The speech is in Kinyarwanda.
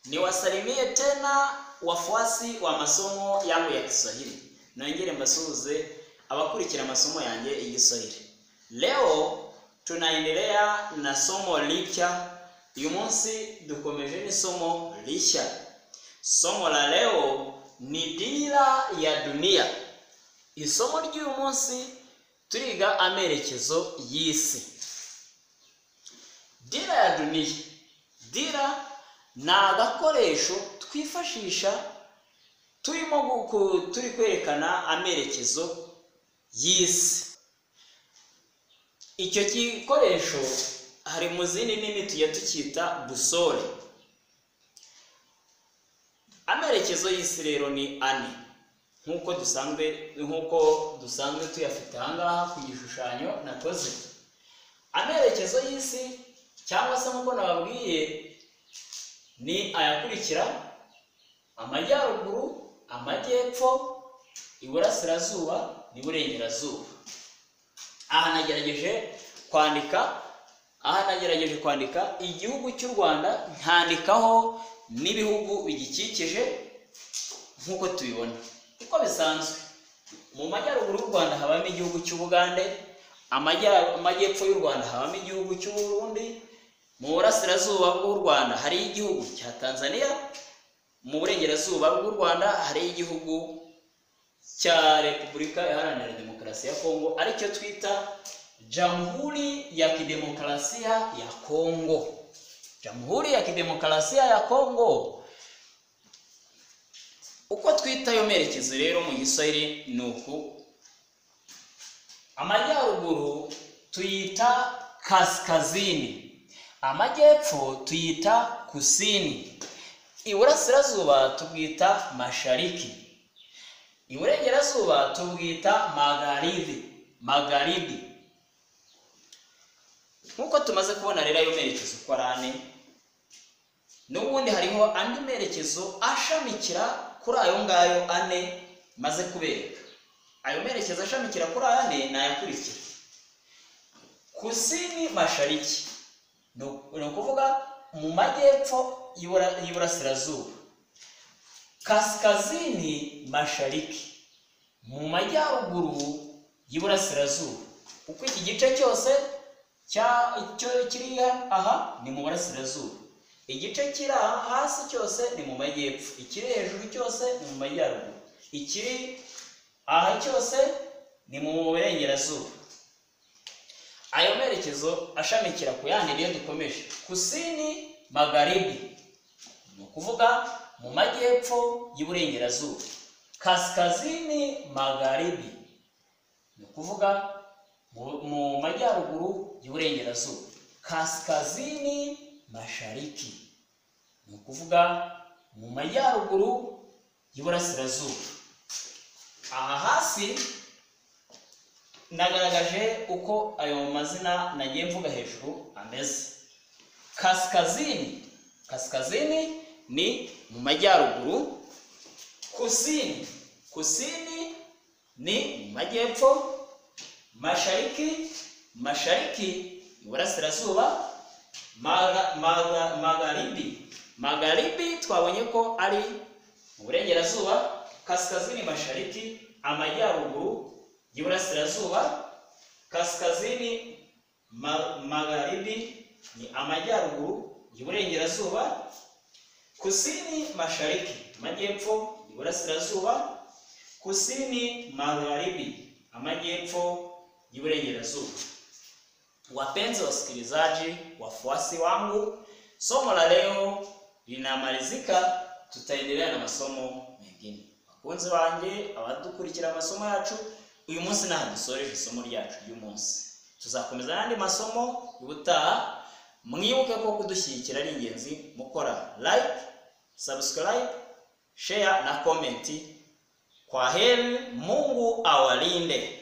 Niwasalimie tena wafuasi wa masomo yangu ya Kiswahili. Nongere mbasuhuze abakurikira amasomo yanjye y'Igiswahili. Leo tunaendelea na somo lipya. Uyu munsi dukomeje n'isomo rishya. Somo la leo ni dira ya dunia. Isomo ry'uyu munsi turiga amerekezo y'isi. Dira ya dunia. Dira ni agakoresho twifashisha turimo turi kwerekana amerekezo y'isi. Icyo gikoresho hari mu zindi nini tujya tukita busole. Amerekezo y'isi rero ni ane nk'uko dusanzwe tuyafite aha ngaha ku gishushanyo nakoze. Amerekezo y'isi cyangwa se nk'uko nababwiye ni ayakurikira: amajyaruguru, amajyepfo, iburasirazuba n'iburengerazuba. Aha nagerageje kwandika igihugu cy'u Rwanda, nkandikaho n'ibihugu bigikikije nk'uko tubibona. Uko bisanzwe mu majyaruguru y'u Rwanda habamo igihugu cy'Ubugande, amajyepfo y'u Rwanda habamo igihugu cy'u Burundi, mu burasirazuba bw'u Rwanda hari igihugu cya Tanzania, mu burengerazuba bw'u Rwanda hari igihugu cya Repubulika Iharanira Demokarasi ya Kongo, aricyo twita Jamhuri ya Kidemokrasia ya Kongo. Jamhuri ya Kidemokrasia ya Kongo. Uko twita ayo merekezo rero mu Giswahili ni uku: amajyaruguru tuyita kaskazini, amajyepfo tuyita kusini, iburasirazuba tubwita mashariki, iburengerazuba tubwita magharibi. Nkuko tumaze kubona rero ayo merekezo uko ari ane, n'ubundi hariho andi merekezo ashamikira kuri ayo ngayo ane maze kubereka. Ayo merekezo ashamikira kuri ayo ane ni ayakurikira: kusini mashariki, ni ukuvuga mu majyepfo y'iburasirazuba, kaskazini mashariki, mu majyaruguru y'iburasirazuba. Uko iki gice cyose cyo kiri aha ni mu burasirazuba, igice kiri aha hasi cyose ni mu majyepfo, ikiri hejuru cyose ni mu majyaruguru, ikiri aha cyose ni mu burengerazuba. Ayo merekezo ashamikira ku yandi niyo dukomeje. Kusini magharibi, ni ukuvuga mu majyepfo y'iburengerazuba, kaskazini magharibi, ni ukuvuga mu majyaruguru y'iburengerazuba, kaskazini mashariki, ni ukuvuga mu majyaruguru y'iburasirazuba. Aha hasi nagaragaje uko ayo mazina nagiye mvuga hejuru ameze. Kaskazini ni mu majyaruguru, kusini ni mu majyepfo, mashariki iburasirazuba, magharibi twabonye ko ari mu burengerazuba, kaskazini mashariki amajyaruguru y'iburasirazuba, kaskazini magharibi ni amajyaruguru y'iburengerazuba, kusini mashariki amajyepfo y'iburasirazuba, kusini magharibi amajyepfo y'iburengerazuba. Wapenzi wasikilizaji, wafuasi wangu, somo la leo linamalizika. Tutaendelea na masomo mengine. Bakunzi banjye abadukurikira amasomo yacu, uyu munsi naha dusoreje isomo ryacu ry'umunsi. Tuzakomeza n'andi masomo y'ubutaha. Mwibuke ko kudushyigikira ari ingenzi, mukora like, subscribe, share na comment. Kwa heri, Mungu awalinde.